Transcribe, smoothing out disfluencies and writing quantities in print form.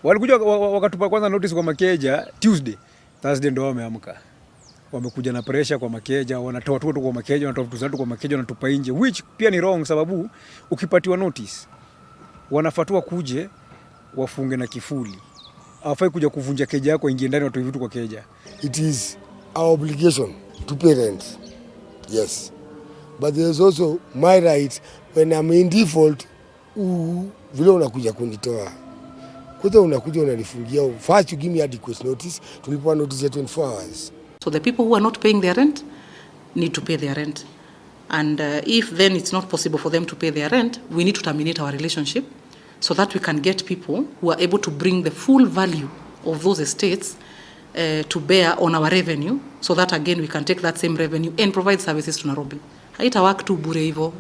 Walikuja wakatupa kwanza notice kwa makeja Tuesday. Thursday ndo wameamka. Wamekuja na pressure kwa makeja, wanatoa tu kwa makeja, wanatoa vitu zetu kwa makeja, wanatupa nje, which pia ni wrong, sababu ukipatiwa notice wanafatua kuje wafunge na kifuli. Hawafai kuja kuvunja keja yako, ingie ndani watoe vitu kwa keja. It is our obligation to pay rent. Yes. But there's also my right when I'm in default, vile unakuja kunitoa. Kwanza unakuja unanifungia. First you give me adequate notice. Tulipewa notice ya 24 hours. So the people who are not paying their rent need to pay their rent. And if then it's not possible for them to pay their rent, we need to terminate our relationship so that we can get people who are able to bring the full value of those estates to bear on our revenue, so that again we can take that same revenue and provide services to Nairobi. Haita work tu bure hivyo.